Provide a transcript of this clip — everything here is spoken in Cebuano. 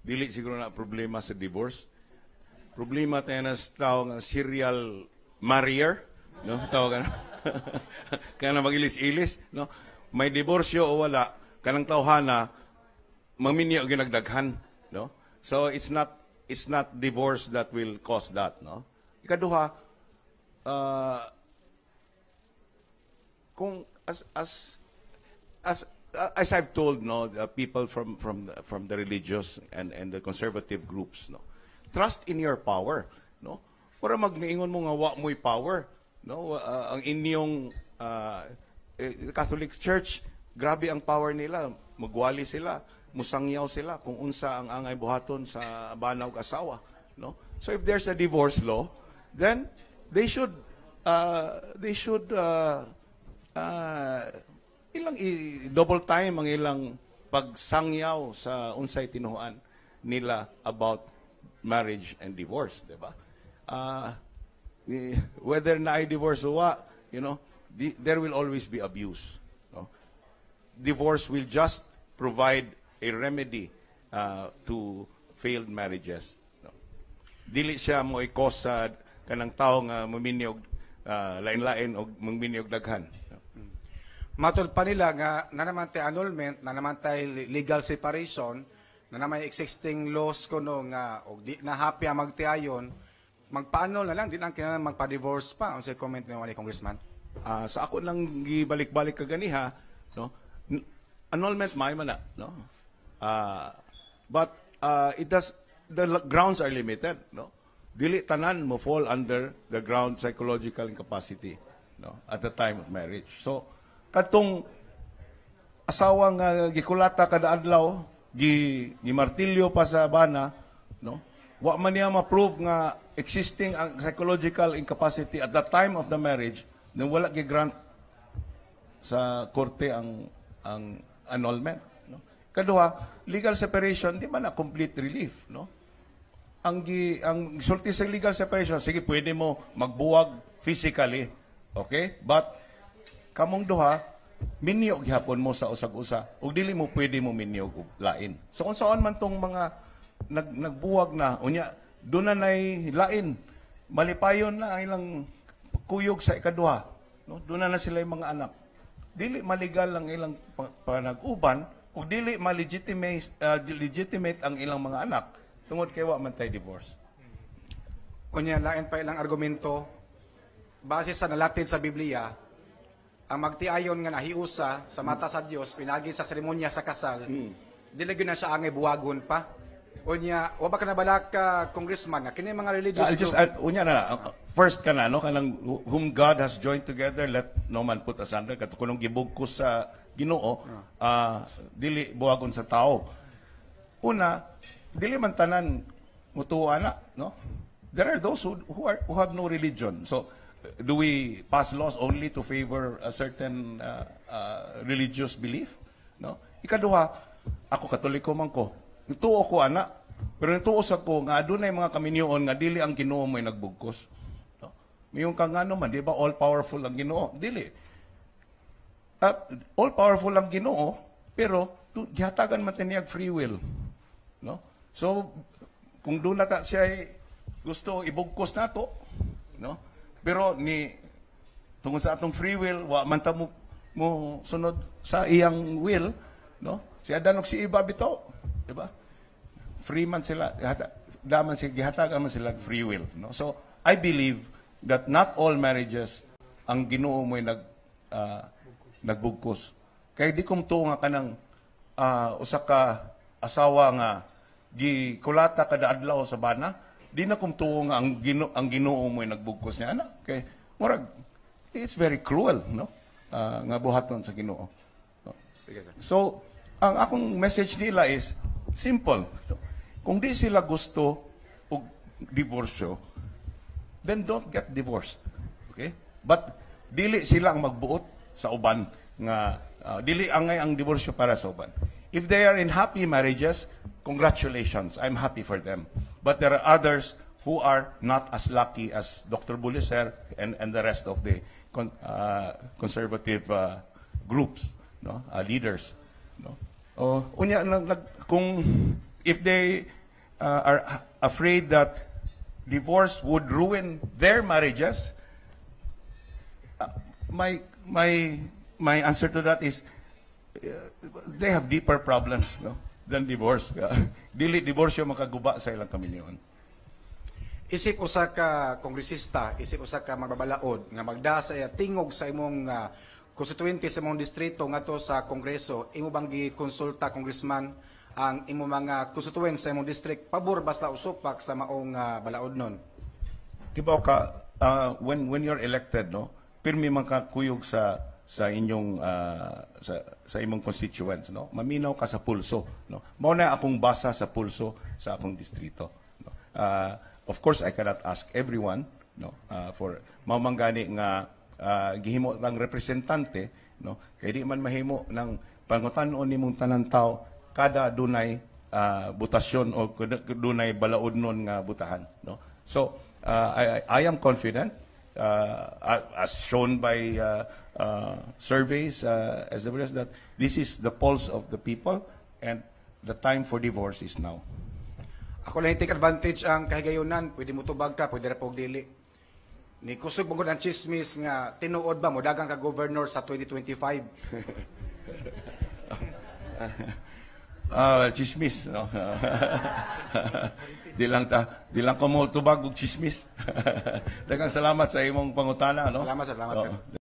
Dili siguro na problema sa divorce. Problema tayo na sa tao nga serial marrier, no? Tawag na. Kaya na magilis-ilis, no? May diborsyo o wala, kanang tawhana maminyo ginagdaghan, no? So it's not divorce that will cause that, no? Ikaduha, kung as I've told, no, the people from the religious and the conservative groups, no, trust in your power, no? Para magniingon mo nga wa mo'y power, no? Ang inyong Catholic Church, grabe ang power nila. Magwali sila, musangyaw sila kung unsa ang angay buhaton sa bana ug asawa, no? So if there's a divorce law, then they should ilang i-double time ang ilang pagsangyaw sa unsay tinuohan nila about marriage and divorce, di ba? Whether naay divorce o wa, there will always be abuse. No? Divorce will just provide a remedy to failed marriages. No? Dili siya mo i-cause sa kanang tao nga maminyo og lain-lain og maminyo og daghan. No? Matod pa nila nga na naman tay annulment, na naman tay legal separation, na naman existing laws kuno nga og di na happy ang magtiayon, magpa-annul na lang, di lang kinahanglan magpa-divorce pa. Unsay comment ni Congressman? Ah, sa ako lang gibalik-balik kaganiha, no? Annulment may man na, no? But it does the grounds are limited, no? Dili tanan mo fall under the ground psychological incapacity, no, at the time of marriage. So katong asawa nga gikulata kada adlaw, gi gimartilyo pa sa bana, no? Wa man niya ma-prove nga existing ang psychological incapacity at the time of the marriage, then wala gi-grant sa korte ang annulment, no? Kaduha, legal separation di man na complete relief, no? Ang gisulti sa legal separation, sige, pwede mo magbuwag physically, okay? But kamong duha, minyo gihapon mo sa usag-usa ug dili mo pwede mo minyo og lain. So kung saan man tong mga nagbuwag na, unya doon na nay lain, malipayon na ang ilang kuyog sa ikaduha, no? Doon na na sila yung mga anak. Dili maligal ang ilang panag-uban ug dili ma-legitimate legitimate ang ilang mga anak tungod kay wa man tay divorce. Unya, lain pa ilang argumento, base sa nalatid sa Biblia, ang magtiayon nga nahiusa sa mata sa Dios pinagi sa seremonya sa kasal, dili gyud na siya angay buwagon pa. Unya, wa ba ka nabalaka, Congressman, nga kini mga religious I'll just group, add, unya na, first ka na, no, kanang "Whom God has joined together, let no man put asunder." Kato kunong gibugkos sa Ginoo, dili buwagon sa tao. Una, dili man tanan mutuo ana, no? There are those who have no religion. So, do we pass laws only to favor a certain religious belief? No? Ikaduha, ako, Katoliko man ko. Nituo ko ana, pero nituo sa ko nga adunay mga kaminyoon nga dili ang Ginoo mo'y nagbugkos. No? Mayon ka nga naman, di ba all powerful ang Ginoo? Dili. All powerful ang Ginoo, pero gihatagan man tiniyag free will. No? So kung doon na ta siya ay gusto ibugkos nato, no? Pero ni tungod sa atong free will, wa man ta mo sunod sa iyang will, no? Si Adan ug si Eva bitaw, di ba? Free man sila, daman sila, gihatagan man sila free will, no? So I believe that not all marriages ang Ginoo mo'y nagbugkos. Kay di kong tuo nga kanang usa ka asawa nga gikulata kada adlaw sa bana, di na kong tuo nga ang Ginoo mo'y nagbugkos niya ana. Kay murag it's very cruel, no? Nga buhaton sa Ginoo. No? Sige, sir. So, ang akong message nila is simple. Kung di sila gusto og diborsyo, then don't get divorced. Okay? But dili sila ang magbuot sa uban nga dili angay ang diborsyo para sa uban. If they are in happy marriages, congratulations. I'm happy for them. But there are others who are not as lucky as Dr. Bullecer and the rest of the conservative groups, no? Leaders, no? Oh, unya kung If they are afraid that divorce would ruin their marriages, my answer to that is they have deeper problems, no, than divorce. Dili diborsyo makaguba sa ilang kaminyoon. Isip usa ka kongresista, isip usa ka magbabalaod nga magda sa iya tingog sa imong constituente sa imong distrito ngadto sa Kongreso, imo bang gikonsulta, Congressman, ang imong mga constituents sa imong district, pabor basta usupak sa maong balaod nun? Kibaw ka, when you're elected, no, pirmi man ka kuyog sa inyong sa imong constituents, no. Maminaw ka sa pulso, no. Mao na akong basa sa pulso sa akong distrito, no. Of course I cannot ask everyone, no, for mao man gani nga gihimo lang representante, no, kay di man mahimo ng pangutan-on nimong tanan tao kada dunay butasyon o dunay balaodnon nga butahan, no. So I am confident, as shown by surveys, as well as that this is the pulse of the people and the time for divorce is now. Ako lang take advantage ang kahigayunan, pwede mo tubag ka, pwede ra pog dili. Ni kusog man gud ang chismis nga tinuod ba mo dagang ka governor sa 2025? Chismis, no? Di lang ko mo tubag og chismis. Daghang salamat sa imong pangutana, no? Salamat, sir. Salamat, sir. Oo.